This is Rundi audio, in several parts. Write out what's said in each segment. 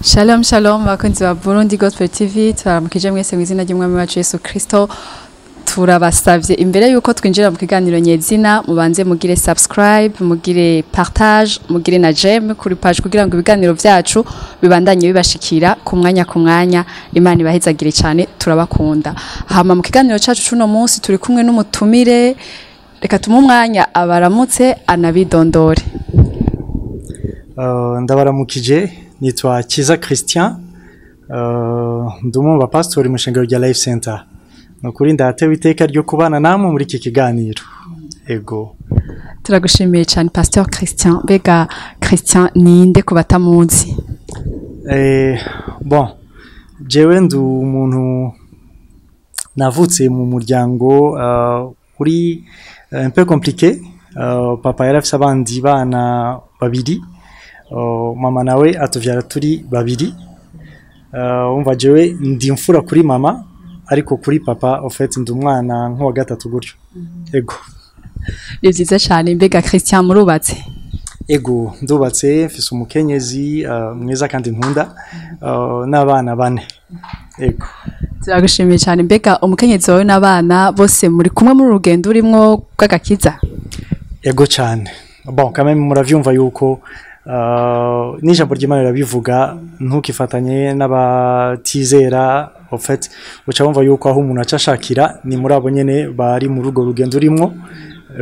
Shalom shalom, bakunzi ba Burundi Gospel TV, turaramukije mwese mu izina ry'Umwami wacu Yesu Kristo. Turabasavye, imbere yuko twinjira mu kiganiro nyezina, mubanze mugire subscribe, mugire partage, mugire na j'aime kuri page kugira ngo ibiganiro vyacu bibandanye bibashikira ku mwanya ku mwanya. Imana ibahezagire cyane, turabakunda. Hama mu kiganiro cacu cuno munsi turi kumwe n'umutumire. Reka tumuhe umwanya abaramutse anabidondore. Ndabaramukije, nitwa Kiza Christian, ndi umwe mu bapasitori mu ishengero rya Life Center. Ni ukuri ndatewe iteka ryo kubana namwe muri iki kiganiro, ego. Turagushimiye cyane, Pasteur Christian. Mbega Christian ninde ku batamuzi? Bon, jewe ndi umuntu navutse mu muryango uri un peu compliqué. Papa yari afise abandi bana babiri, mama nawe atuvyara turi babiri. Umva, jewe ndi imfura kuri mama, ariko kuri papa en fait ndi umwana nk'uwa gatatu gutyo, ego. Ni byiza cyane. Mbega Christian murubatse? Ego, ndubatse, mfise umukenyezi mwiza kandi nkunda, n'abana bane, ego. Turagushimiye cyane. Mbega umukenyezi wawe n'abana bose muri kumwe muri urugendo urimwo bw'agakiza? Ego cyane. Bon, quand même muravyumva yuko n'ijambo ry'Imana rirabivuga, ntukifatanye n'abatizera. En fait uca wumva yuko aho umuntu aca ashakira ni muri abo nyene bari muri urwo rugendo urimwo.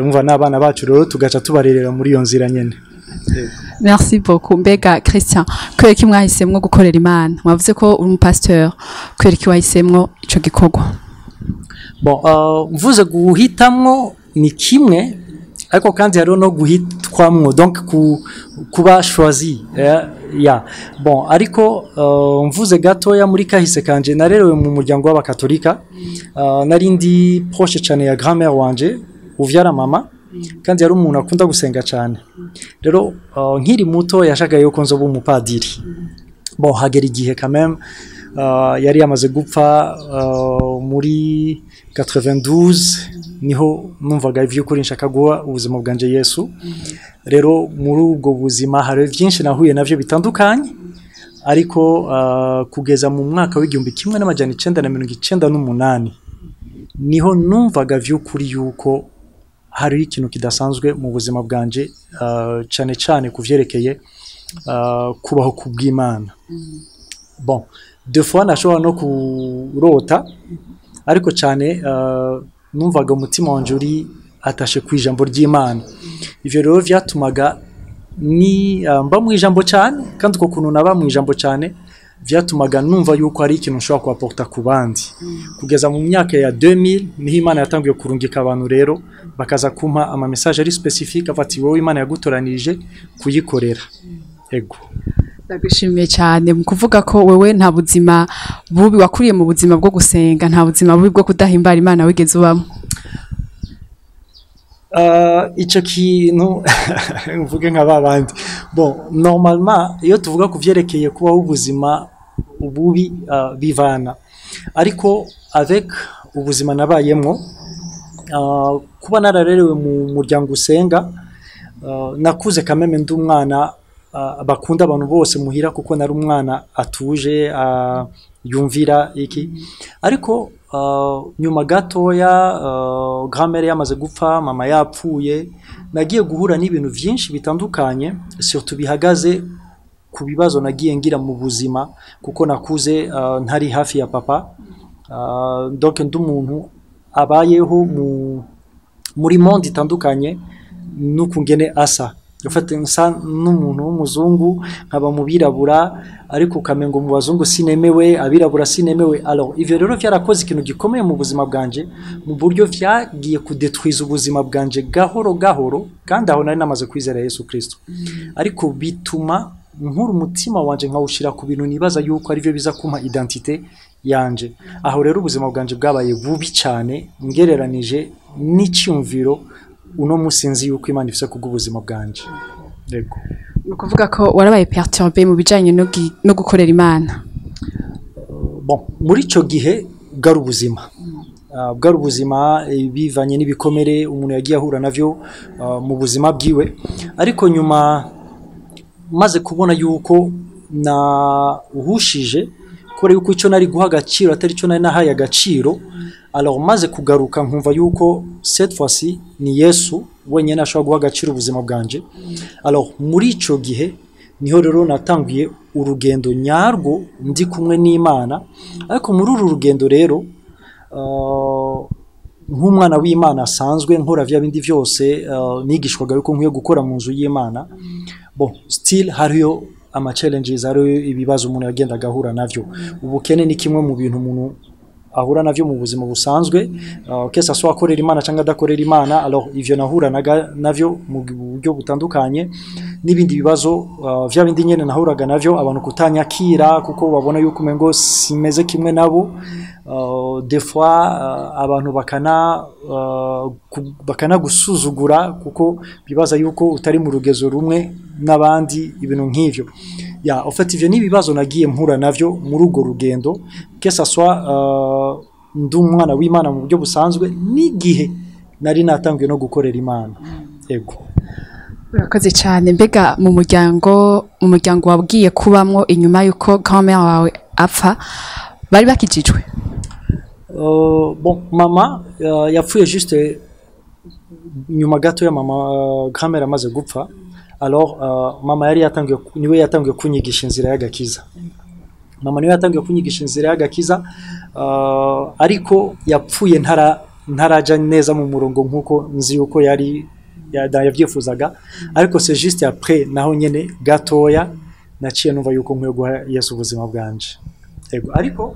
Umva, n'abana bacu rero tugaca tubarerera muri iyo nzira nyene. Merci beaucoup. Mbega Christian, kubera ko mwahisemwo gukorera Imana, mwavuze ko uri umupasteur, kubera ko wahisemwo ico gikorwa? Bon, mvuze guhitamwo ni kimwe, ariko kandi hariho no guhitwamwo, donc kuba choisi, ya. Bon, ariko mvuze gatoya muri kahise kanje, narerewe mu muryango w'abakatolika. Nari ndi proche cyane ya grand-mère wanje uvyara mama, kandi yari umuntu akunda gusenga cyane. Rero nkiri muto yashaka yuko nzoba umupadiri. Bon, hagera igihe quand même, yari yamaze gupfa muri 92, niho numvaga ivy'ukuri nshaka guha ubuzima bwanje Yesu. Rero muri ubwo buzima hari byinshi nahuye navyo bitandukanye, ariko kugeza mu mwaka w'1998 niho numvaga vy'ukuri yuko hariho ikintu kidasanzwe mu buzima bwanje, cane cane kuvyerekeye kubaho kubw'Imana. Bon, des fois nashobora no kurota, ariko cyane numvaga umutima wanje uri attaché ku ijambo ry'Imana. Ivyo rero vyatumaga ni mba mu ijambo cyane, kandi uko kuntu naba mu ijambo cyane vyatumaga numva yuko hari ikintu nshobora kuaporta ku bandi. Kugeza mu myaka ya 2000 niho Imana yatangiye kurungika abantu rero bakaza kumpa ama message ari spécifique, avuga ati: "Wowe Imana yagutoranije kuyikorera." Ego. Ndagushimiye cyane. Mu kuvuga ko wewe nta buzima bubi wakuriye, mu buzima bwo gusenga, nta buzima bubi bwo kudahimbara Imana wigeze ubamo? Ico kintu mvuge nka babandi. Bon, normalement iyo tuvuga ku vyerekeye kubaho ubuzima ububi, bivana, ariko avec ubuzima nabayemwo, kuba nararerewe mu muryango usenga, nakuze quand même ndi umwana bakunda abantu bose muhira, kuko nari umwana atuje, yumvira iki. Ariko nyuma gatoya, grand-mère yamaze gupfa, mama yapfuye, nagiye guhura n'ibintu vyinshi bitandukanye, surtout bihagaze ku bibazo nagiye ngira mu buzima, kuko nakuze ntari hafi ya papa. Donc ndi umuntu abayeho muri monde itandukanye n'ukungene asa. Ufate nsa n'umuntu w'umuzungu, nkaba mu birabura, ariko ukamengo mu bazungu sinemewe, abirabura sinemewe. Alors ivyo rero vyarakoze ikintu gikomeye mu buzima bwanje, mu buryo vyagiye kudetwiza ubuzima bwanje gahoro gahoro, kandi aho nari namaze kwizera Yesu Kristo. Ariko bituma nkura umutima wanje nkawushira ku bintu nibaza yuko arivyo biza kumpa identité yanje. Aho rero ubuzima bwanje bwabaye bubi cyane ngereranije n'icyumviro uno musi nzi yuko Imana ifise kubw'ubuzima bwanje. Yego. Ni ukuvuga ko warabaye perturbé mu bijanye no gukorera Imana? Bon, muri ico gihe bwari ubuzima, bwari ubuzima, bivanye n'ibikomere umuntu yagiye ahura navyo mu buzima bwiwe. Ariko nyuma maze kubona yuko Nahushije kubera yuko icyo nari guha agaciro atari cyo nari nahaye agaciro. Alors maze kugaruka nkumva yuko cette fois-ci ni Yesu wenyine ashobora guha agaciro ubuzima bwanje. Alors muri ico gihe niho rero natanguye urugendo nyarwo ndi kumwe n'Imana. Ariko muri uru rugendo rero, nk'umwana w'Imana asanzwe nkora vya bindi vyose nigishwaga yuko nkwiye gukora mu nzu y'Imana, bon, still hariyo ama challenges, hariyo ibibazo umuntu yagendaga ahura navyo. Ubukene ni kimwe mu bintu umuntu ahura navyo mu buzima busanzwe, que ça soit akorera Imana cyangwa adakorera Imana. Alors ivyo nahuranaga navyo mu buryo butandukanye, n'ibindi bibazo, vya bindi nyene nahuraga navyo, abantu kutanyakira kuko babona yuko umengo simeze kimwe nabo. Des fois abantu bakanagusuzugura kuko bibaza yuko utari mu rugezo rumwe n'abandi, ibintu nk'ivyo. Ya, en fait, ivyo ni ibibazo nagiye mpura navyo muri urwo rugendo, que ça soit ndi umwana w'Imana mu buryo busanzwe n'igihe nari natangiye no gukorera Imana. Ego. Urakoze cyane. Mbega mu muryango wabwiye kubamwo inyuma yuko grand-mère wawe apfa, bari bakijijwe? Bon, mama yapfuye juste nyuma gato ya mama, grand-mère amaze gupfa. Alors mama yari yatangiye, niwe yatangiye kunyigisha inzira y'agakiza. Mama niwe yatangiye kunyigisha inzira y'agakiza, ariko yapfuye ntaraja neza mu murongo nkuko nzi yuko yari yabyifuzaga. Ariko c'est juste après naho nyene gatoya naciye numva yuko nkwiye guha Yesu ubuzima bwanje. Ego, ariko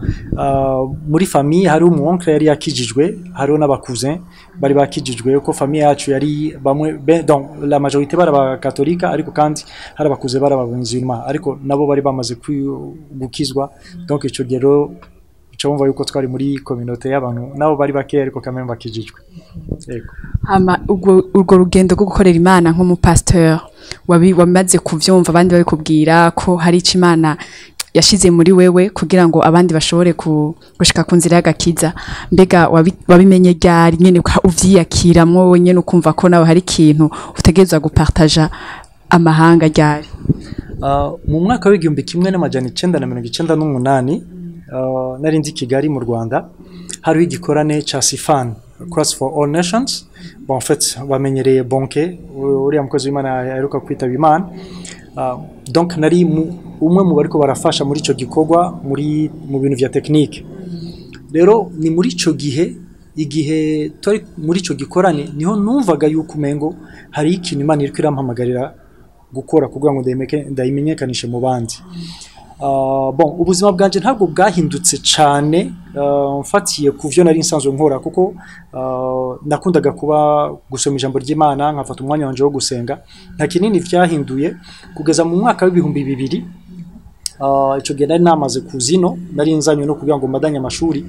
muri famille hari umu oncle yari yakijijwe, hariho n'aba cousin bari bakijijwe, ko famille yacu yari bamwe donc la majorité bari abakatolika, ariko kandi hari aba cousin bari aba, ariko nabo bari bamaze gukizwa. Donc ico gihe rero uca wumva yuko twari muri communauté y'abantu nabo bari bakeya, ariko quand même bakijijwe. Ego. Hama urwo rugendo rwo gukorera Imana nk'umupasteur, wamaze kuvyumva abandi babikubwira ko hari ico Imana yashize muri wewe kugira ngo abandi bashobore gushika ku nzira y'agakiza, mbega wabimenye ryari nyene, uvyiyakiramwo wowe nyene, ukumva ko nawe hari ikintu utegerezwa gupartaja amahanga, ryari? Mu mwaka w'1998, nari ndi Kigali mu Rwanda, hariho igikorane ca Sifan, Christ for All Nations. Bon, en fait bamenyereye Bonke, uriya mukozi w'Imana aheruka kwitaba Imana. Donc nari umwe mu bariko barafasha muri ico gikorwa mu bintu vya technique. Rero ni muri ico gihe, igihe twari muri ico gikorane, niho numvaga yuko umengo hari ikintu Imana iriko irampamagarira gukora kugira ngo ndayimenyekanishe mu bandi. Bon, ubuzima bwanje ntabwo bwahindutse cane mfatiye ku vyo nari nsanzwe nkora, kuko nakundaga kuba gusoma ijambo ry'Imana, nkafata umwanya wanje wo gusenga. Nta kinini vyahinduye kugeza mu mwaka w'2000. Ico gihe nari namaze kuzino, nari nzanywe no kugira ngo mbandanye amashuri.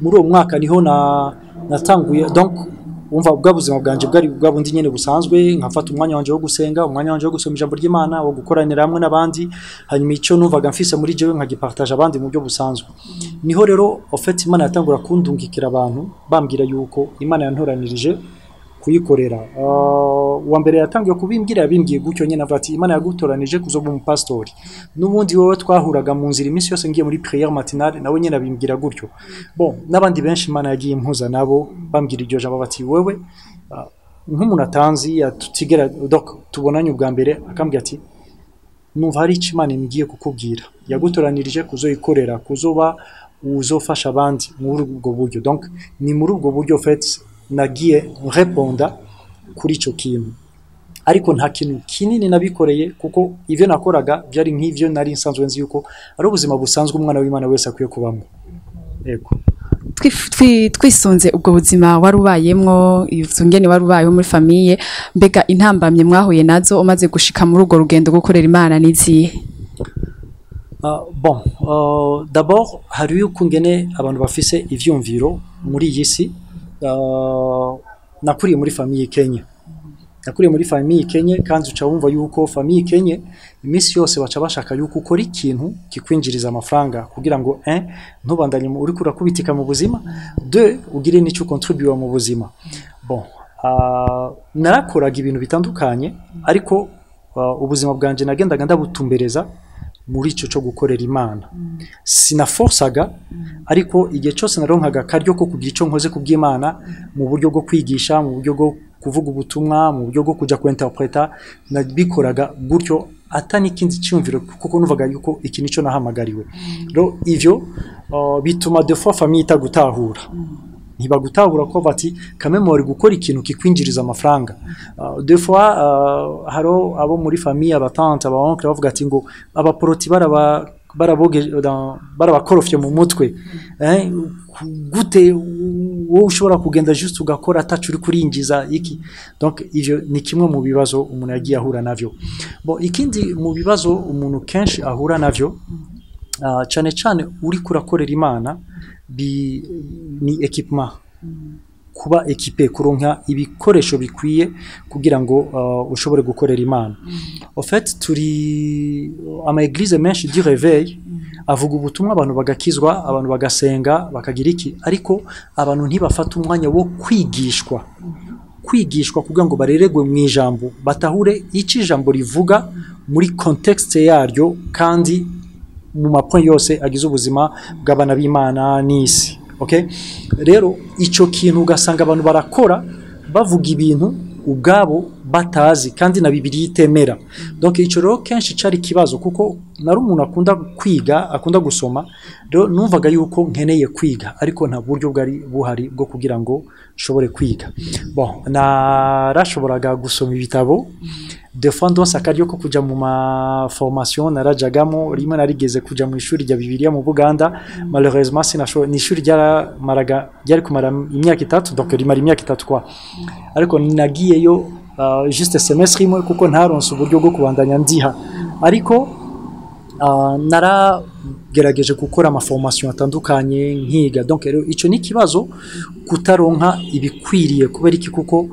Muri uwo mwaka niho na natanguye. Donc umva, bwa buzima bwanje bwari bwa bundi nyene busanzwe, nkafata umwanya wanje wo gusenga, umwanya wanje wo gusoma ijambo ry'Imana, wo gukoranira hamwe n'abandi, hanyuma ico numvaga mfise muri jewe nkagipartage abandi mu buryo busanzwe. Niho rero en fait Imana yatangura kundungikira abantu bambwira yuko Imana yantoranirije kuyikorera. Uwa mbere yatangiye kubimbwira yabimbwiye gutyo nyene, avuga ati: "Imana yagutoranije kuzoba umupastori." N'ubundi wowe twahuraga mu nzira iminsi yose ngiye muri prière matinale, nawe nyene abimbwira gutyo. Bon, n'abandi benshi Imana yagiye impuza nabo bambwira iryo jambo, bati: "Wewe," nk'umuntu atanzi tutigera, donc tubonanye ubwa mbere, akambwira ati: "Numva hari icyo Imana imbwiye kukubwira, yagutoranirije kuzoyikorera, kuzoba uzofasha abandi muri ubwo buryo." Donc ni muri ubwo buryo en fait nagiye reponda kuri ico kintu, ariko nta kintu kinini nabikoreye, kuko ivyo nakoraga byari nk'ivyo nari nsanzwe nzi yuko ari ubuzima busanzwe umwana w'Imana wese akwiye kubamo. Yego. Twisunze ubwo buzima wari ubayemwo, izo ngene wari ubayeho muri famille, mbega intambamye mwahuye nazo umaze gushika muri urwo rugendo rwo gukorera Imana n'izihe? Bon, d'abord hari ukungene abantu bafise ivyumviro muri iyi si. Nakuriye muri famille Kenya, nakuriye muri famille Kenya, kandi uca wumva yuko famille Kenya iminsi yose baca bashaka yuko ukora ikintu kikwinjiriza amafaranga kugira ngo un, ntubandanye uriko urakubitika mu buzima, deux, ugire n'ico contribue mu buzima. Bon, narakoraga ibintu bitandukanye, ariko ubuzima bwanje nagendaga ndabutumbereza. Muri ico cyo gukorera Imana sinaforsaga, ariko igihe cyose naronkaga akaryo ko kugira ico nkoze ku bw'Imana, mu buryo bwo kwigisha, mu buryo bwo kuvuga ubutumwa, mu buryo bwo kuja kuinterpreta, nabikoraga gutyo ata n'ikindi cyumviro, kuko numvaga yuko iki nico nahamagariwe. Rero ivyo bituma des fois famille itagutahura, ntibagutahura ko bati kameme wari gukora ikintu kikwinjiriza amafaranga. Des fois haro abo muri famille, abatante, aba oncle, bavuga ati ngo abaporoti baraba baraboge barabakorofye mu mutwe, gute wowe ushobora kugenda juste ugakora atacu uri kurinjiza iki? Donc ivyo ni kimwe mu bibazo umuntu yagiye ahura navyo. Bon, ikindi mu bibazo umuntu kenshi ahura navyo, cyane cyane uri kurakorera Imana, ni équipement, kuba équipé, kuronka ibikoresho bikwiye kugira ngo ushobore gukorera Imana. En fait, turi ama église menshi du réveil avuga ubutumwa, abantu bagakizwa, abantu bagasenga, bakagira iki, ariko abantu ntibafata umwanya wo kwigishwa kugira ngo bareregwe mu ijambo, batahure icyo ijambo rivuga muri contexte yaryo kandi mu mapoint yose agize ubuzima bw'abana b'Imana n'isi. Okay, rero ico kintu ugasanga abantu barakora, bavuga ibintu ubwabo batazi kandi na Bibiliya itemera. Donc ico rero kenshi cari ikibazo, kuko nari umuntu akunda kwiga, akunda gusoma. Rero numvaga yuko nkeneye kwiga, ariko nta buryo bwari buhari bwo kugira ngo nshobore kwiga. Bon, narashoboraga gusoma ibitabo. Des fois ndonse akaryo ko kuja mu ma formation, narajagamo. Rimwe narigeze kuja mu ishuri rya Bibiliya mu Buganda. Malheureusement sinashoboye. Ni ishuri ryaramaraga, ryari kumara imyaka 3, donc rimara imyaka 3 kwa, ariko nagiyeyo juste semestre imwe kuko ntaronse uburyo bwo kubandanya ndiha. Ariko naragerageje gukora amaformation atandukanye, nkiga. Donc rero ico ni ikibazo, kutaronka ibikwiriye. Kubera iki? Kuko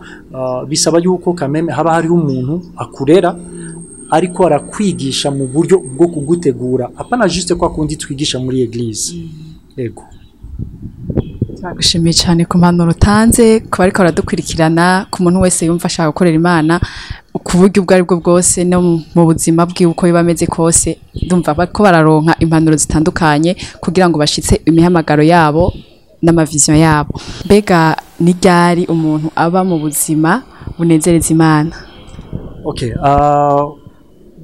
bisaba yuko kameme haba hariho umuntu akurera, ariko arakwigisha mu buryo bwo kugutegura, apana juste kwa kundi twigisha muri église. Ego. Turagushimiye cyane ku mpanuro utanze ku bariko baradukurikirana, ku muntu wese yumva ashaka gukorera Imana ku buryo ubwo ari bwo bwose no mu buzima bwiwe uko biba ameze kose. Ndumva bariko bararonka impanuro zitandukanye kugira ngo bashitse imihamagaro yabo n'amavision yabo. Mbega ni ryari umuntu aba mu buzima bunezereza Imana? Okay,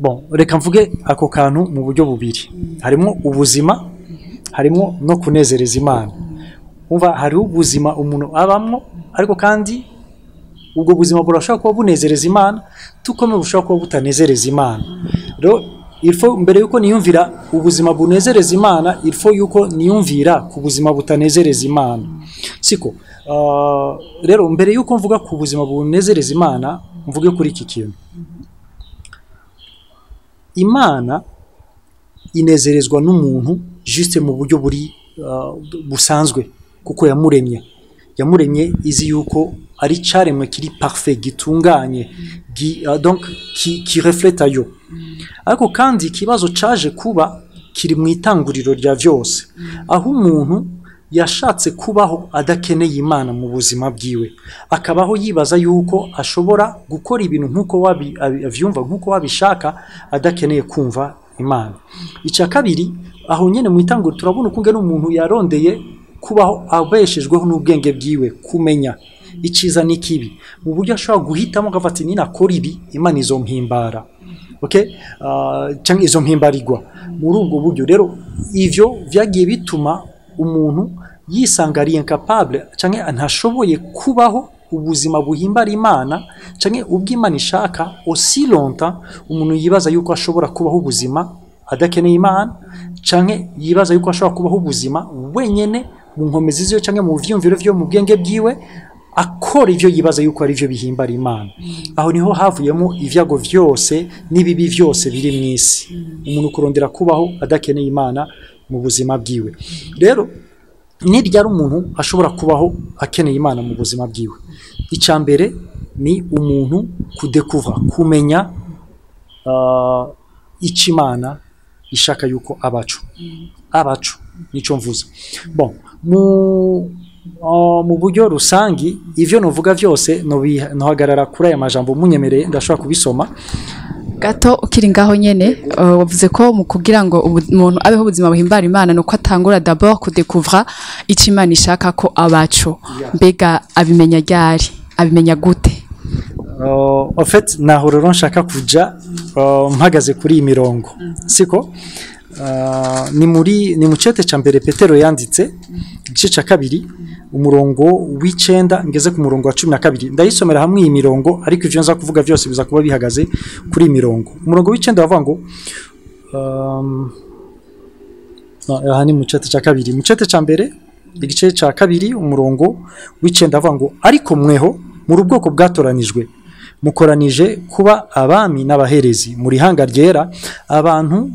bon, reka mvuge ako kantu mu buryo bubiri. Harimo ubuzima, harimo no kunezereza Imana. Umva, hariho ubuzima umuntu abamwo, ariko kandi ubwo buzima burashobora kuba bunezereza Imana, tukome bushobora kuba butanezereza Imana. Rero il faut mbere yuko niyumvira ubuzima bunezereza Imana, il faut yuko niyumvira ku buzima butanezereza Imana, siko? Rero mbere yuko mvuga ku buzima bunezereza Imana, mvuge kuri iki kintu: Imana inezerezwa n'umuntu juste mu buryo buri busanzwe, kuko yamuremye izi yuko ari caremwe kiri parfait, gitunganye, donc qui reflète ayo. Ariko kandi ikibazo caje kuba kiri mu itanguriro rya vyose, aho umuntu yashatse kubaho adakeneye Imana mu buzima bwiwe, akabaho yibaza yuko ashobora gukora ibintu nk'uko avyumva, nk'uko wabishaka, adakeneye kumva Imana. Icya kabiri, aho nyene mu itanguriro turabona ukungene umuntu yarondeye kubaho abeshejweho n'ubwenge bwiwe, kumenya iciza n'ikibi, mu buryo ashobora guhitamo akavuga ati: "Ninakora ibi, Imana izompimbara." Okay, cyangwa izo mpimbarirwa muri ubwo buryo. Rero ivyo vyagiye bituma umuntu yisanga ari incapable canke ntashoboye kubaho ubuzima buhimbara Imana canke ubw'Imana ishaka, aussi longtemps umuntu yibaza yuko ashobora kubaho ubuzima adakeneye Imana, canke yibaza yuko ashobora kubaho ubuzima wenyene mu nkomezi ziwe canke mu vyiyumviro vyo mu bwenge bwiwe, akora ivyo yibaza yuko ari byo bihimbara Imana. Aho niho havuyemo ivyago vyose n'ibibi vyose biri mu isi, umuntu kurondera kubaho adakeneye Imana mu buzima bwiwe. Rero ni ryari umuntu ashobora kubaho akeneye Imana mu buzima bwiwe? Icya mbere ni umuntu kudekuvra, kumenya icyo Imana ishaka yuko abacu, nico mvuze. Bon, mu buryo rusangi ivyo novuga vyose nohagarara kuri aya majambo. Munyemereye ndashobora kubisoma. Gato ukiri ngaho nyene, wavuze ko mu kugira ngo umuntu abeho ubuzima buhimbara Imana nuko atangura d'abord kudécouvra ico Imana ishaka ko abaco. Mbega abimenya ryari? Abimenya gute? En fait, naho rero nshaka kuja, mpagaze kuri iyi mirongo, siko? Ni mu cete ca mbere Petero yanditse, igice ca kabiri, umurongo w'9 ngeze ku murongo wa 12. Ndayisomera hamwe iyi mirongo, ariko ivyo nza kuvuga vyose biza kuba bihagaze kuri iyi mirongo. Umurongo w'9 bavuga ngo, no, aha ni mu cete ca kabiri. Mu cete ca mbere, igice ca kabiri, umurongo w'9 avuga ngo: "Ariko mweho muri ubwoko bwatoranijwe, mukoranije kuba abami n'abaherezi, muri hanga ryera, abantu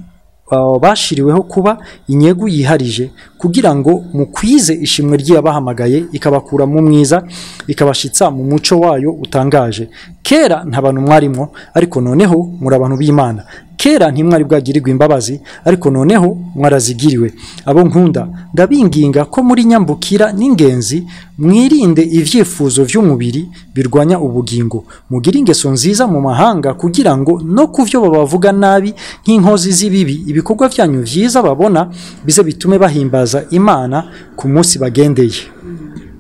bashiriweho kuba inyegu yiharije, kugira ngo mukwize ishimwe ry'abahamagaye ikabakura mu mwiza ikabashitsa mu muco wayo utangaje. Kera nta bantu mwarimwo, ariko noneho muri abantu b'Imana. Kera ntimwari bwagirirwa imbabazi, ariko noneho mwarazigiriwe. Abo nkunda, ndabinginga ko muri nyambukira n'ingenzi, mwirinde ivyifuzo vy'umubiri birwanya ubugingo. Mugire ingeso nziza mu mahanga, kugira ngo no kuvyo babavuga nabi nk'inkozi z'ibibi, ibikorwa vyanyu vyiza babona bize bitume bahimbaza Imana ku munsi bagendeye."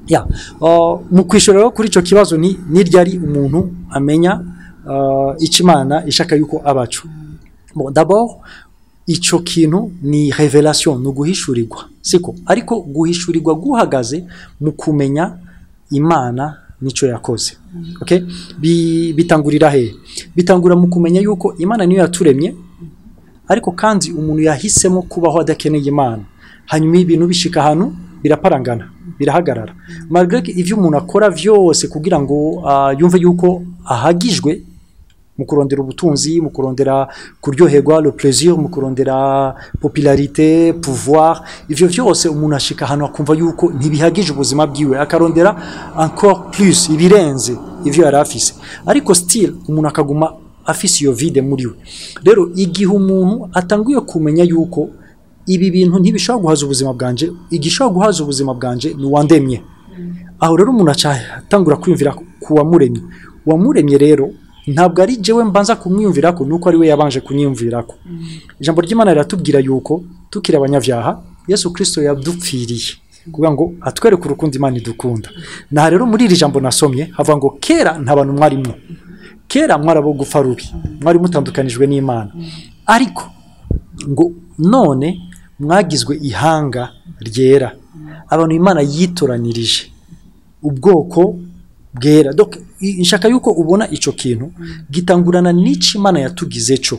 Ya, mu kwishura rero kuri ico kibazo, ni ryari umuntu amenya ico Imana ishaka yuko abaco? Bon, d'abord ico kintu ni révélation, ni uguhishurirwa, siko? Ariko guhishurirwa guhagaze mu kumenya Imana nico yakoze, okay? Bitangurira he? Bitangura mu kumenya yuko Imana niyo yaturemye, ariko kandi umuntu yahisemo kubaho adakeneye Imana. Hanyuma ibintu bishika ahantu biraparangana, birahagarara, malgré que ivyo umuntu akora vyose kugira ngo yumve yuko ahagijwe mu kurondera ubutunzi, mu kurondera kuryoherwa, le plaisir, mu kurondera popularité, pouvoir, ivyo vyose, umuntu ashika ahantu akumva yuko ntibihagije ubuzima bwiwe, akarondera encore plus, ibirenze ivyo yari afise, ariko still umuntu akaguma afise iyo vide muri we. Rero igihe umuntu atanguye kumenya yuko ibi bintu ntibishobora guhaza ubuzima bwanje, igishobora guhaza ubuzima bwanje ni uwandemye, aho rero umuntu aca atangura kwiyumvira ku wamuremye. Uwamuremye rero ntabwo ari jewe mbanza kumwiyumvirako, nuko ari we yabanje kunyiyumvirako. Ijambo ry'Imana riratubwira yuko tukiri abanyabyaha Yesu Kristo yadupfiriye kugira ngo atwereke urukundo Imana idukunda. Naha rero muri iri jambo nasomye havuga ngo kera nta bantu mwarimwo, kera mwarabo gupfa rubi, mwari mutandukanijwe n'Imana, ariko ngo none mwagizwe ihanga ryera, abantu Imana yitoranirije, ubwoko bwera. Donc nshaka yuko ubona ico kintu gitangurana n'ico Imana yatugize cyo.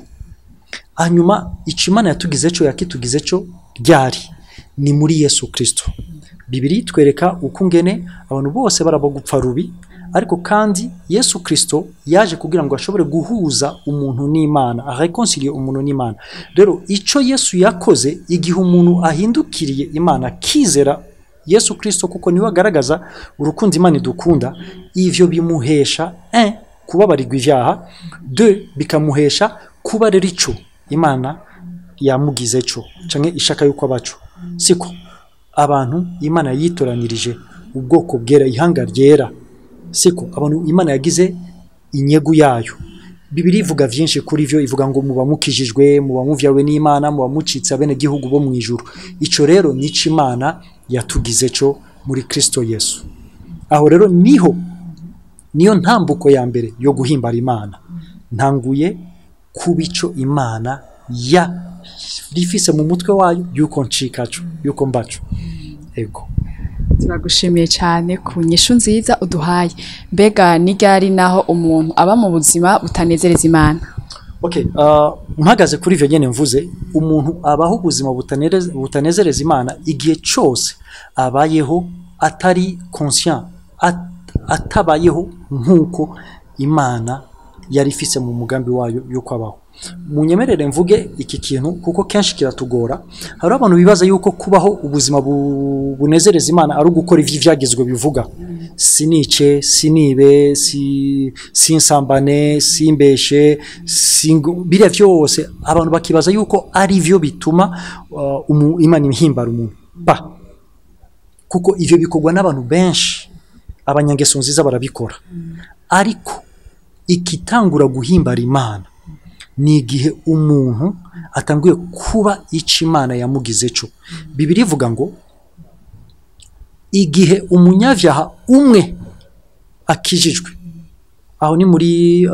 Hanyuma ico Imana yatugize cyo, yakitugize cyo ryari? Ni muri Yesu Kristo. Bibiri itwereka uko ngene abantu bose barabo gupfa rubi, ariko kandi Yesu Kristo yaje kugira ngo ashobore guhuza umuntu n'Imana, aréconcilie umuntu n'Imana. Rero ico Yesu yakoze, igihe umuntu ahindukiriye Imana, akizera Yesu Kristo, kuko niwe agaragaza urukundo Imana idukunda, ivyo bimuhesha 1 kubabarirwa ivyaha, 2 bikamuhesha kuba rero ico Imana yamugize cyo canke ishaka yuko abaco, siko? Abantu Imana yitoranirije, ubwoko bwera, ihanga ryera, siko? Abantu Imana yagize inyegu yayo. Bibiri ivuga vyinshi kuri vyo, ivuga ngo muba mukijijwe, muba muvyawe n'Imana, muba mucitse abene gihugu bo mu ijuru. Ico rero nico Imana yatugize cyo muri Kristo Yesu. Aho rero niho niyo ntambuko ya mbere yo guhimbara Imana. Ntanguye kuba ico Imana ya rifise mu mutwe wayo yuko ncikaco, yuko mbaco. Ego. Turagushimiye cyane ku nyishu nziza uduhaye. Mbega ni ryari naho umuntu aba mu buzima butanezereza Imana? Okay, mpagaze kuri ivyo nyene mvuze, umuntu abaho ubuzima butanezereza Imana igihe cose abayeho atari conscient, atabayeho nk'uko Imana yari ifise mu mugambi wayo yuko abaho. Munyemerere mvuge iki kintu kuko kenshi kiratugora. Hari abantu bibaza yuko kubaho ubuzima bunezereza Imana ari ugukora ivyo ivyagizwe bivuga: sinice, sinibe, sinsambane, simbeshe, biriya vyose. Abantu bakibaza yuko ari vyo bituma Imana ihimbara umuntu pa, kuko ivyo bikorwa n'abantu benshi, abanyangeso nziza barabikora. Ariko ikitangura guhimbara Imana Ni igihe umuntu atanguye kuba ico Imana yamugize co. Bibiliya ivuga ngo igihe umunyavyaha umwe akijijwe, aho ni muri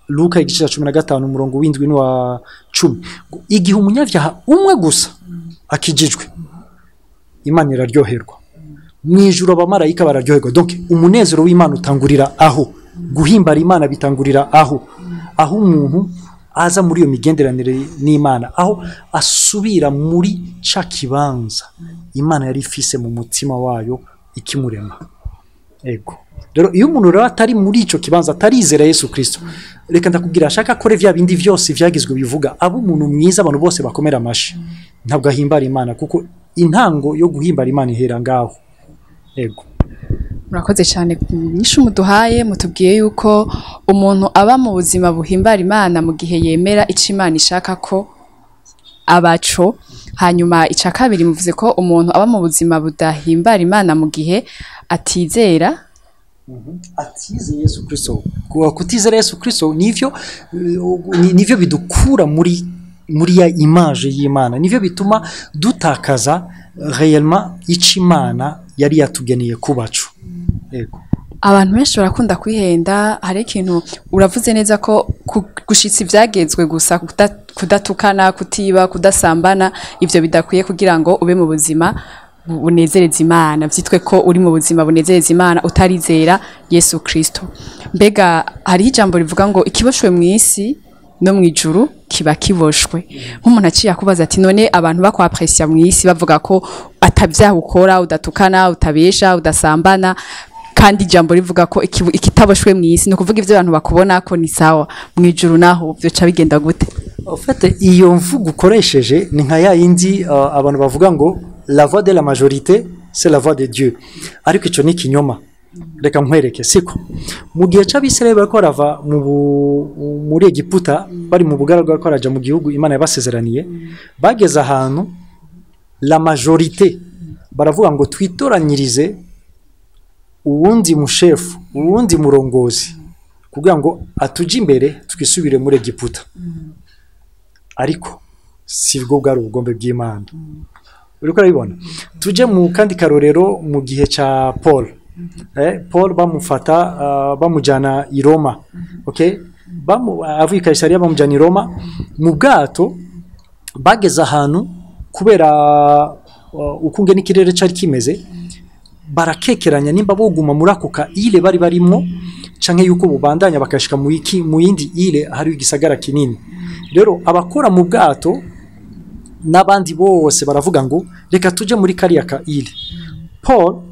Luka igice cya 15 umurongo w'indwi n'uwa 10, ngo igihe umunyavyaha umwe gusa akijijwe, Imana iraryoherwa, mu ijuru abamarayika bararyoherwa. Donc umunezero w'Imana utangurira aho, guhimbara Imana bitangurira aho umuntu aza muri iyo migenderanire n'Imana, aho asubira muri ca kibanza Imana yari ifise mu mutima wayo ikimurema. Ego. Rero iyo umuntu rero atari muri ico kibanza, atarizera Yesu Kristo, reka ndakubwira, ashaka akore vya bindi vyose vyagizwe bivuga, aba umuntu mwiza, abantu bose bakomera amashi, ntabwo ahimbara Imana, kuko intango yo guhimbara Imana ihera ngaho. Ego. Murakoze cyane ku nyishu muduhaye. Mutubwiye yuko umuntu aba mu buzima buhimbara Imana mu gihe yemera ico Imana ishaka ko abaco. Hanyuma ica kabiri, muvuze ko umuntu aba mu buzima budahimbara Imana mu gihe atizera Atize Yesu Kristo. Kuba kutizera Yesu Kristo nivyo bidukura muri ya image y'Imana, nivyo bituma dutakaza réellement ico Imana yari yatugeneye kubacu. Ego. Abantu benshi barakunda kwihenda. Hari ikintu uravuze neza ko gushitsa ivyagezwe gusa, kudatukana, kutiba, kudasambana, ivyo bidakwiye kugira ngo ube mu buzima bunezereza Imana, vyitwe ko uri mu buzima bunezereza Imana utarizera Yesu Kristo. Mbega hariho ijambo rivuga ngo ikiboshwe mu isi no mu ijuru kiba kiboshwe. Nk'umuntu aciye akubaza ati: "None abantu bakwapresia mu isi bavuga ko atavyaha ukora, udatukana, utabesha, udasambana, kandi ijambo rivuga ko ikitaboshwe mu isi, ni ukuvuga ivyo abantu bakubona ko ni sawa, mu ijuru naho vyoca bigenda gute?" En fait, iyo mvugo ukoresheje ni nka ya yindi abantu bavuga ngo la voix de la majorité, c'est la voix de Dieu, ariko ico ni ikinyoma. Reka nkwereke, siko mu gihe c'Abisirayeli bariko barava muri Egiputa, bari mu bugaragwa, bariko baraja mu gihugu Imana yabasezeraniye, bageze ahantu la majorité baravuga ngo twitoranyirize uwundi mushefu, uwundi murongozi, kugira ngo atuje imbere twisubire muri Egiputa. Ariko si bwo bwari ubugombe bw'Imana. Uriko urabibona? Tuje mu kandi karorero, mu gihe ca Paul. Paul bamufata, bamujana i Roma, okay, avuye i Kayisariya bamujana i Roma mu bwato. Bageze ahantu, kubera ukungene ikirere cari kimeze, barakekeranya nimba boguma muri ako ka île bari barimwo canke yuko bubandanya bakashika mu yindi île hari igisagara kinini. Rero abakora mu bwato n'abandi bose baravuga ngo reka tuje muri kariya ka île. Paul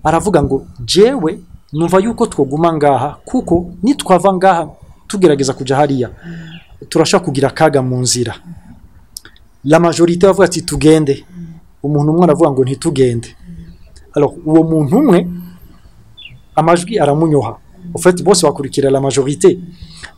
aravuga ngo jewe numva yuko twoguma ngaha, kuko nitwava ngaha tugerageza kuja hariya turashobora kugira akaga mu nzira. La majorité bavuga ati tugende, umuntu umwe aravuga ngo ntitugende. Alors uwo muntu umwe amajwi aramunyoha. En fait, bose bakurikira la majorité,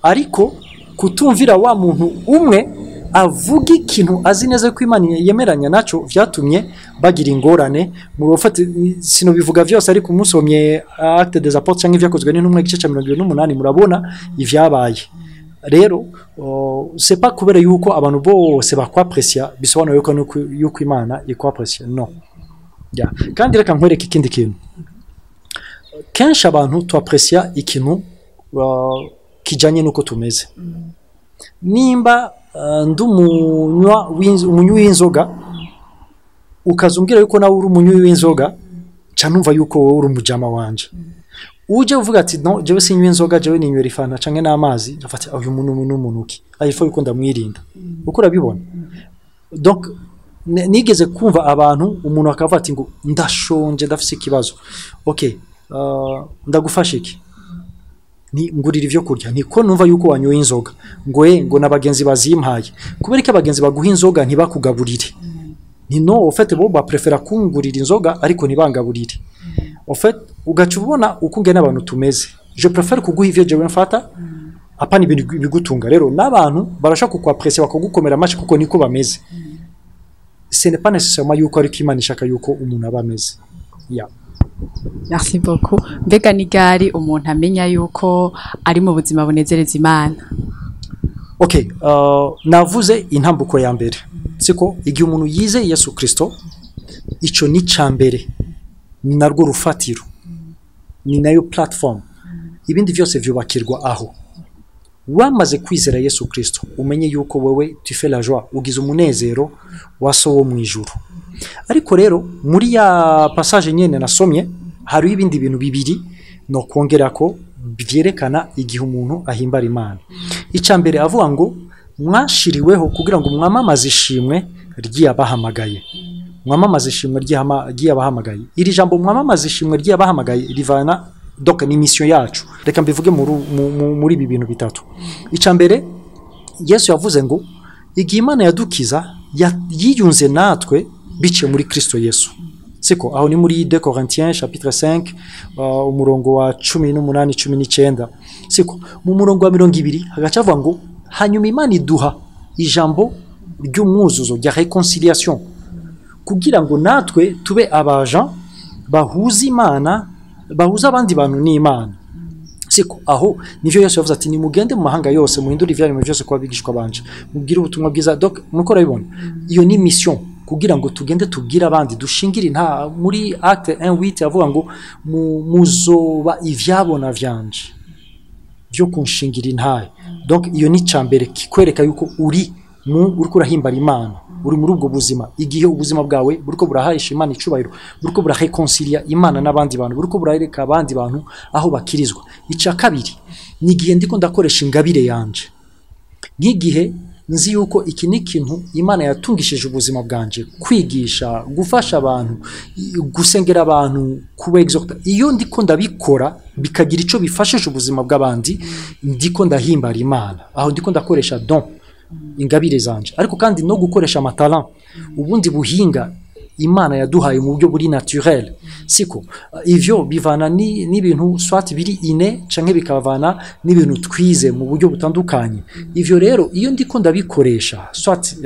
ariko kutumvira wa muntu umwe avuga ikintu azi neza ko Imana yemeranya naco vyatumye bagira ingorane mu bafate. Sinobivuga vyose, ariko umusomye Acte des Apôtres canke Ivyakozwe n'Intumwa igice ca 28 murabona ivyabaye. Rero c'est pas kubera yuko abantu bose bakwaprecia bisobanura yuko Imana ikwaprecia, no. Yeah. Kandi reka nkwereke ikindi kintu. Kenshi abantu tuaprecia ikintu kijanye nuko tumeze. Nimba ndi umunywi w'inzoga, ukazumbwira yuko nawe uri umunywi w'inzoga, ca numva yuko wowe uri umujama wanje. Uje uvuga ati no, jewe sinywa inzoga, jewe ninywera ifanta canke n'amazi, ndafata uyu muntu n'umuntu ki ayifo yuko ndamwirinda. Uko urabibona? Donc nigeze kumva abantu, umuntu akavuga ati ngo ndashonje, ndafise ikibazo. Okay, ndagufasha iki? Ni ngurira ivyo kurya. Niko numva yuko wanyoye inzoga. Ngo ngo nabagenzi bazimpaye. Kubera ko abagenzi baguha inzoga ntibakugaburire? Ni no, en fait, bo baprefera kungurira inzoga ariko ntibangaburire. En fait, ugaca ubona uko ngena abantu tumeze. Je préfère kuguha ivyo jewe mfata, apana ibintu bigutunga. Rero n'abantu barashaka kukwapresiya, bakagukomera amashi, kuko niko bameze. Ce n'est pas nécessairement yuko ariko Imana ishaka yuko umuntu aba ameze, yeah. Merci beaucoup. Mbega ni gari umuntu amenya yuko ari mu buzima bunezereza Imana? Okay, navuze intambuko ya mbere, siko? Igihe umuntu yizeye Yesu Kristo, ico ni ca mbere, ni narwo rufatiro, ni nayo platform, ibindi vyose vyubakirwa aho. Wamaze kwizera Yesu Kristo, umenye yuko wewe tu fais la joie, ugize umunezero wa so wo mu ijuru. Ariko rero muri ya passage nyene nasomye, hari ibindi bintu bibiri no kongera ko vyerekana igihe umuntu ahimbara Imana. Icya mbere avuga ngo mwashiriweho kugira ngo mwamamaze ishimwe ry'abahamagaye. Mwamamaze ishimwe ry'abahamagaye. Iri jambo mwamamaze ishimwe ry'abahamagaye rivana, donc ni mission yacu. Reka mbivuge muri ibi bintu bitatu. Icya mbere, Yesu yavuze ngo igihe Imana yadukiza yiyunze natwe biciye muri Kristo Yesu. Siko? Aho ni muri 2 Corinthiens chapitre 5, umurongo wa 18, 19. Siko? Mu murongo wa 20 hagaca avuga ngo hanyuma Imana iduha ijambo ry'umwuzuzo rya réconciliation, kugira ngo natwe tube abaja bahuza Imana, bahuza abandi bantu n'Imana. Siko? Aho nivyo Yesu yavuze ati nimugende mu mahanga yose, muhindure ivyaremwe byose kuba abigishwa banje, mubwire ubutumwa bwiza. Donc muko urabibona, iyo ni mission, kugira ngo tugende tubwire abandi, dushingire nta muri Acte 1:8 avuga ngo muzoba ivyabona vyanje byo kunshingira intahe. Donc iyo ni cambere kikwereka yuko uri mu uriko urahimbara Imana, uri muri ubwo buzima. Igihe ubuzima bwawe buriko burahahisha Imana icubahiro, buriko burareconcilia Imana n'abandi bantu, buriko burareka abandi bantu aho bakirizwa. Ica kabiri ni igihe ndiko ndakoresha ingabire yanje, nk'igihe nzi yuko iki ni ikintu Imana yatungishije ubuzima bwanje, kwigisha, gufasha abantu, gusengera abantu, kuba exhorta. Iyo ndiko ndabikora bikagira ico bifashije ubuzima bw'abandi, ndiko ndahimbara Imana. Aho ndiko ndakoresha don, ingabire zanje, ariko kandi no gukoresha amatalent, ubundi buhinga Imana yaduhaye mu buryo buri naturel. Siko? Ivyo bivana n'ibintu soit biri inné canke bikavana n'ibintu twize mu buryo butandukanye. Ivyo rero iyo ndiko ndabikoresha, soit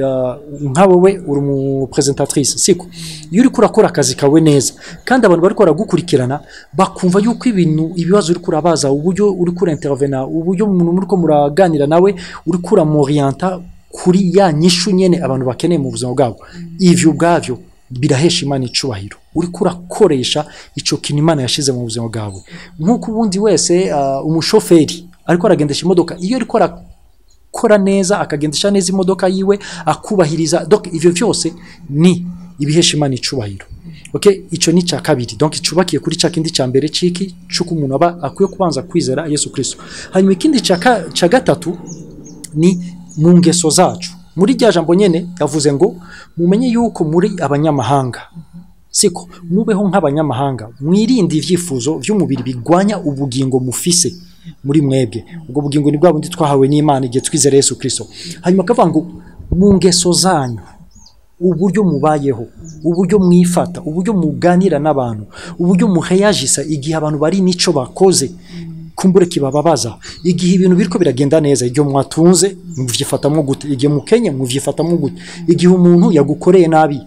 nka wewe uri mu présentatrice, siko? Iyo uriko urakora akazi kawe neza kandi abantu bariko baragukurikirana bakumva yuko ibintu, ibibazo uriko urabaza, uburyo uriko uraintervena, uburyo umuntu muriko muraganira nawe uriko uramorienta kuri ya nyishu nyene abantu bakeneye mu buzima bwabo, ivyo ubwavyo birahesha Imana icubahiro. Uriko urakoresha ico kintu Imana yashize mu buzima bwawe. Nk'uko ubundi wese, umushoferi ariko aragendesha imodoka, iyo ariko arakora neza, akagendesha neza imodoka yiwe, akubahiriza, donc ivyo vyose ni ibihesha Imana icubahiro. Okay, ico ni ca kabiri, donc icubakiye kuri ca kindi ca mbere ciki cuko umuntu aba akwiye kubanza kwizera Yesu Kristo. Hanyuma ikindi ca gatatu ni mu ngeso zacu. Muri rya jambo nyene yavuze ngo mumenye yuko muri abanyamahanga, siko? Mubeho nk'abanyamahanga, mwirinde ivyifuzo vy'umubiri bigwanya ubugingo mufise muri mwebwe. Ubwo bugingo ni bwa bundi twahawe n'Imana igihe twizera Yesu Kristo. Hanyuma akavuga ngo mu ngeso zanyu, uburyo mubayeho, uburyo mwifata, uburyo muganira n'abantu, uburyo muheyagisa igihe abantu bari nico bakoze kumbure kibababaza, igihe ibintu biriko biragenda neza, igihe mwatunze muvyifatamwo gute, igihe mukenye muvyifatamwo gute, igihe umuntu yagukoreye nabi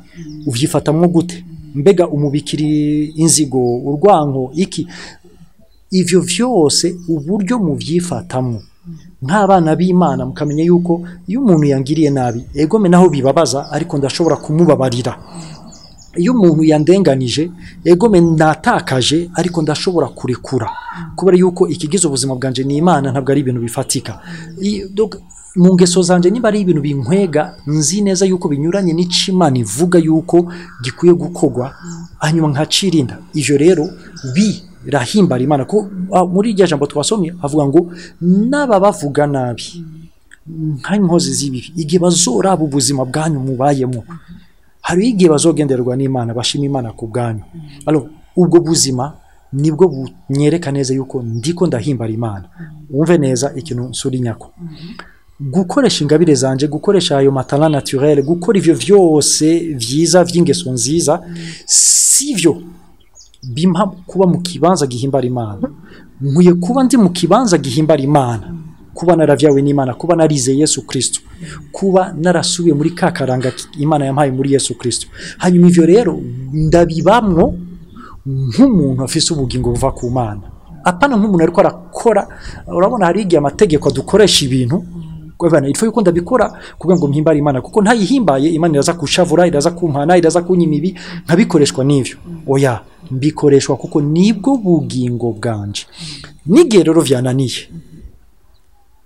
uvyifatamwo gute, mbega umubikiri inzigo, urwanko, iki? Ivyo vyose uburyo muvyifatamwo nk'abana b'Imana, mukamenya yuko iyo umuntu yangiriye nabi, egome naho bibabaza, ariko ndashobora kumubabarira. Iyo umuntu yandenganije, egome natakaje, ariko ndashobora kurekura, kubera yuko ikigize ubuzima bwanje ni Imana, ntabwo ari ibintu bifatika. Donc mu ngeso zanje, niba ari ibintu binkwega, nzi neza yuko binyuranye n'ico Imana ivuga yuko gikwiye gukorwa, hanyuma nkacirinda. Ivyo rero birahimbara Imana, ko muri irya jambo twasomye avuga ngo n'aba bavuga nabi nk'inkozi z'ibibi, igihe bazoraba ubuzima bwanyu mubayemo, hari igihe bazogendererwa n'Imana, bashima Imana ku bwanyu. Alors ubwo buzima nibwo bunyereka neza yuko ndiko ndahimbara Imana. Wumve neza ikintu nsurinyako: gukoresha ingabire zanje, gukoresha ayo matalent naturel, gukora ivyo vyose vyiza vy'ingeso nziza, sivyo bimpa kuba mu kibanza gihimbara Imana. Nkwiye kuba ndi mu kibanza gihimbara Imana kuba naravyawe n'Imana, kuba narize Yesu Kristo, kuba narasubiye muri ka karanga Imana yampaye muri Yesu Kristo. Hanyuma ivyo rero ndabibamwo nk'umuntu afise ubugingo buva ku Mana, apana nk'umuntu ariko arakora. Urabona, hari igihe amategeko adukoresha ibintu. Bana, il faut yuko ndabikora kugira ngo mpimbare Imana, kuko ntayihimbaye Imana iraza kushavura, iraza kumpana, iraza kunyima ibi nkabikoreshwa n'ivyo. Oya, mbikoreshwa kuko nibwo bugingo bwanje. N'igihe rero vyananiye,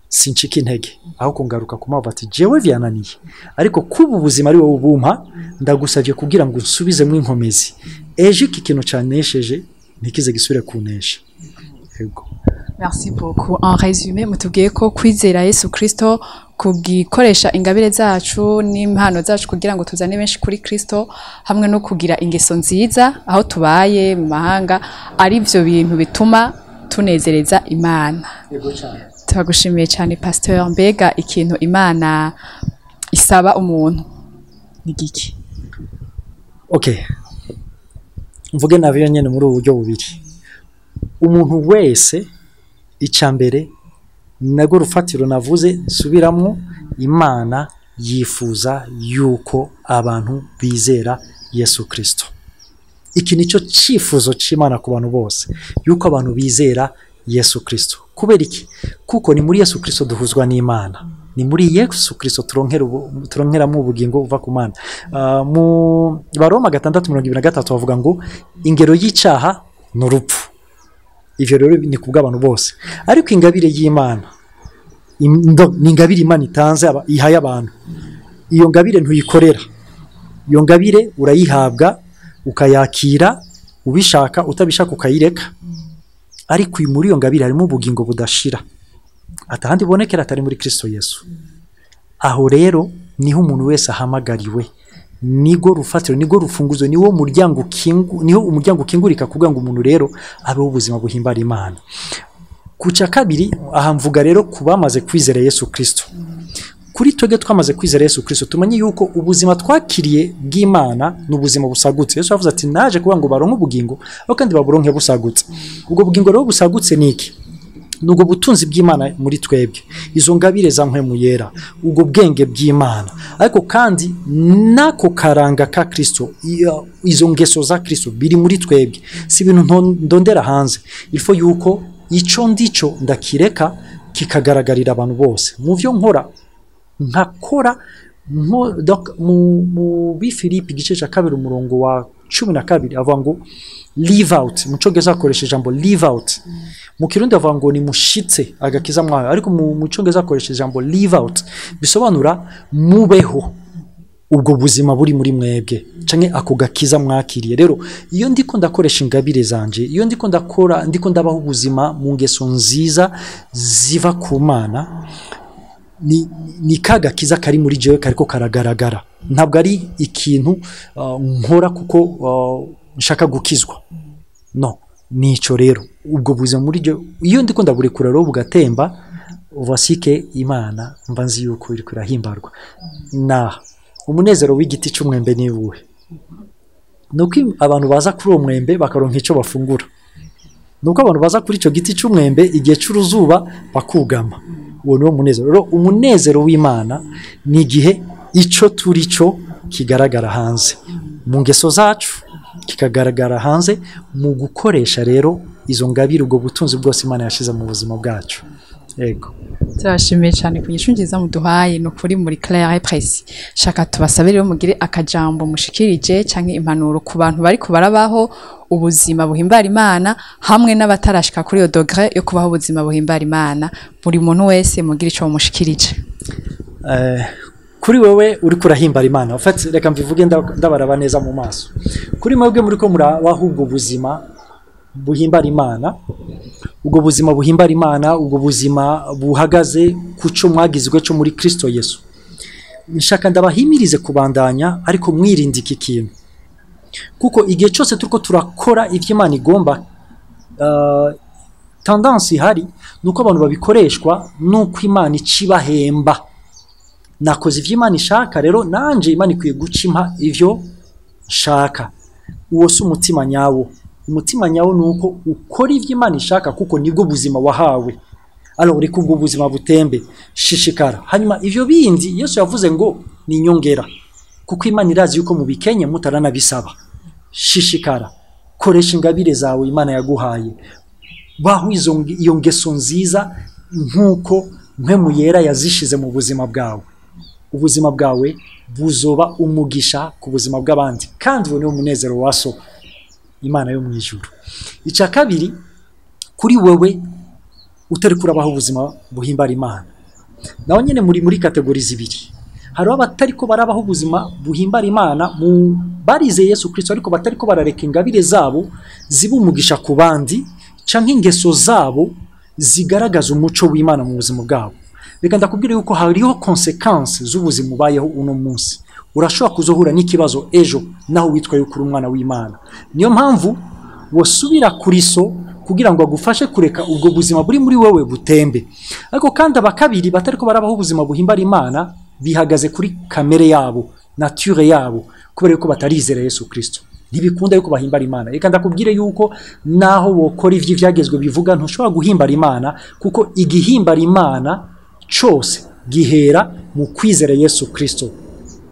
sincika intege, ahubwo ngaruka ku mavu ati jewe vyananiye, ariko kuba ubuzima ari wowe ubumpa, ndagusavye kugira ngo unsubizemwo inkomezi, ejo iki kintu canesheje ntikize gisubire kunesha. Yego. Merci beaucoup. En résumé, mutubwiye ko kwizera Yesu Kristo, kugikoresha ingabire zacu n'impano zacu kugira ngo tuzane benshi kuri Kristo, hamwe no kugira ingeso nziza aho tubaye mu mahanga, ari byo bintu bituma tunezereza Imana. Yego cyane. Turagushimiye cyane, Pasteur. Mbega ikintu Imana isaba umuntu ni giki? Okay, mvuge navyo nyene muri ubu buryo bubiri. Umuntu wese, icya mbere nago rufatiro navuze nsubiramwo, Imana yifuza yuko abantu bizera Yesu Kristo. Iki nicyo cyifuzo cy'Imana ku bantu bose, yuko abantu bizera Yesu Kristo. Kubera iki? Kuko ni muri Yesu Kristo duhuzwa n'Imana, ni muri Yesu Kristo turonkeramo ubugingo buva ku Mana. Mu Baroma 6:23 bavuga ngo ingero y'icyaha ni urupfu. Ivyo rero ni kubw'abantu bose, ariko ingabire y'Imana ni ingabire Imana itanze, ihaye abantu. Iyo ngabire ntuyikorera, iyo ngabire urayihabwa ukayakira ubishaka, utabishaka ukayireka. Ariko muri iyo ngabire harimo ubugingo budashira, atahandi bubonekera atari muri Kristo Yesu. Aho rero niho umuntu wese ahamagariwe, nigo rufatiro, nigo rufunguzo, niwo muryango ukingu, niho umuryango ukingurika kugira ngo umuntu rero abeho ubuzima buhimbara Imana. Kuca kabiri, aha mvuga rero ku bamaze kwizera Yesu Kristo. Kuri twebwe twamaze kwizera Yesu Kristo, tumenye yuko ubuzima twakiriye bw'Imana ni ubuzima busagutse. Yesu yavuze ati naje kugira ngo baronke ubugingo, ariko kandi baburonke busagutse. Ubwo bugingo rero busagutse ni iki? Ni ubwo butunzi bw'Imana muri twebwe, izo ngabire za Mpwemu Yera, ubwo bwenge bw'Imana, ariko kandi n'ako karanga ka Kristo, izo ngeso za Kristo biri muri twebwe. Si ibintu ndondera hanze. Il faut yuko ico ndico ndakireka kikagaragarira abantu bose mu vyo nkora, nkakora donc mu Bifilipi igice cya 2 umurongo wa 12 avuga ngo live out. Mu Cyongereza akoresha ijambo live out, mu Kirundi avuga ngo ni mushitse agakiza mwayo, ariko mu Cyongereza akoresha ijambo live out, bisobanura mubeho ubwo buzima buri muri mwebwe canke ako gakiza mwakiriye. Rero iyo ndiko ndakoresha ingabire zanje, iyo ndiko ndakora, ndiko ndabaho ubuzima mu ngeso nziza ziva ku Mana, ni ka gakiza kari muri jewe kariko karagaragara. Ntabwo ari ikintu nkora kuko nshaka gukizwa, no nico rero ubwo buzima muri jewe iyo ndiko ndaburekura rero bugatemba, voici que Imana mba nzi yuko iriko irahimbarwa. Na umunezero w'igiti c'umwembe ni uwuhe? Nuko abantu baza kuri uwo mwembe bakaronka ico bafungura, nuko abantu baza kuri ico giti c'umwembe igihe c'uruzuba bakugama. Uwo niwo munezero. Rero umunezero w'Imana ni igihe ico turi cyo kigaragara hanze mu ngeso zacu, kikagaragara hanze mu gukoresha rero izo ngabire, ubwo butunzi bwose Imana yashize mu buzima bwacu. Yego. Turashimiye cyane ku nyishu nziza muduhaye, ni ukuri muri clair et précis. Shaka tubasabe rero mugire akajambo mushikirije canke impanuro ku bantu bari barabaho ubuzima buhimbara Imana, hamwe n'abatarashika kuri iyo degré yo kubaho ubuzima buhimbara Imana. Buri muntu wese mugire ico mushikirije. Kuri wewe uriko urahimbara Imana, en fait reka mbivuge ndabaraba neza mu maso, kuri mwebwe muriko murabaho ubwo buzima buhimbara Imana, ubwo buzima buhimbara Imana, ubwo buzima buhagaze ku cyo mwagizwe cyo muri Kristo Yesu, nshaka ndabahimirize kubandanya, ariko mwirinde iki kintu, kuko igihe cyose turiko turakora ivyo Imana igomba, tendance ihari nuko abantu babikoreshwa nuko Imana icibahemba. Nakoze ivyo Imana ishaka, rero nanje Imana ikwiye guca impa ivyo nshaka. Uwo si umutima nyawo. Umutima nyawo ni uko ukora ivyo Imana ishaka, kuko nibwo buzima wahawe. Alors reka ubwo buzima butembe, shishikara. Hanyuma ivyo bindi Yesu yavuze ngo ni inyongera, kuko Imana irazi yuko mubikenye mutaranabisaba. Shishikara, koresha ingabire zawe Imana yaguhaye, baho iyo ngeso nziza nkuko Mpwemu Yera yazishize mu buzima bwawe, ubuzima bwawe buzoba umugisha ku buzima bw'abandi, kandi uwo niwo munezero wa so Imana yo mu ijuru. Icya kabiri, kuri wewe utari kurabaho ubuzima buhimbara Imana, naho nyine muri catégories zibiri. Hariho abatariko barabaho ubuzima buhimbara Imana mu barizeye Yesu Kristo, ariko batariko barareka ingabire zabo ziba umugisha ku bandi, canke ingeso zabo zigaragaza umuco w'Imana mu buzima bwabo. Reka ndakubwira yuko hariho conséquences z'ubuzima ubayeho uno munsi. Urashobora kuzohura n'ikibazo ejo naho witwa yuko uri umwana w'Imana. Niyo mpamvu wasubira kuri so kugira ngo agufashe kureka ubwo buzima buri muri wewe butembe. Ariko kandi abakabiri batariko barabaho ubuzima buhimbara Imana bihagaze kuri kamere yabo, nature yabo, kubera yuko batarizera Yesu Kristo, ntibikunda yuko bahimbara Imana. Reka ndakubwire yuko naho wokora ivyo ivyagezwe bivuga, ntushobora guhimbara Imana, kuko igihimbara Imana cose gihera mu kwizera Yesu Kristo.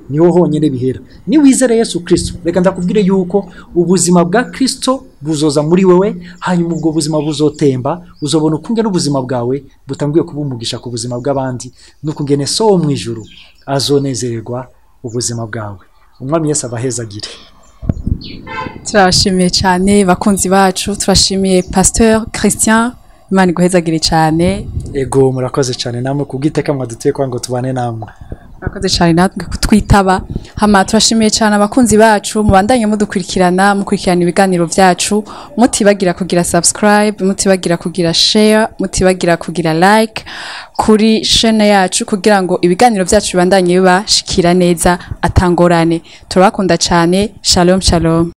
Niho honyine bihera. Niwizera Yesu Kristo, reka ndakubwire yuko ubuzima bwa Kristo buzoza muri wewe, hanyuma ubwo buzima buzotemba, uzobona ukungene ubuzima bwawe butanguye kuba umugisha ku buzima bw'abandi, n'ukungene so wo mu ijuru azonezererwa ubuzima bwawe. Umwami Yesu abahezagire. Turabashimiye cyane bakunzi bacu, turashimiye Pasteur Christian, Imana iguhezagire cyane. Ego, murakoze cyane namwe kubw'iteka mwaduteye kwa ngo tubane namwe. Murakoze cyane natwe kutwitaba. Hama turashimiye cyane abakunzi bacu, mubandanye mudukurikirana, mukurikirana ibiganiro byacu, mutibagira kugira subscribe, mutibagira kugira share, mutibagira kugira like kuri chaîne yacu, kugira ngo ibiganiro byacu bibandanye bibashikira neza atangorane. Turabakunda cyane. Shalom shalom.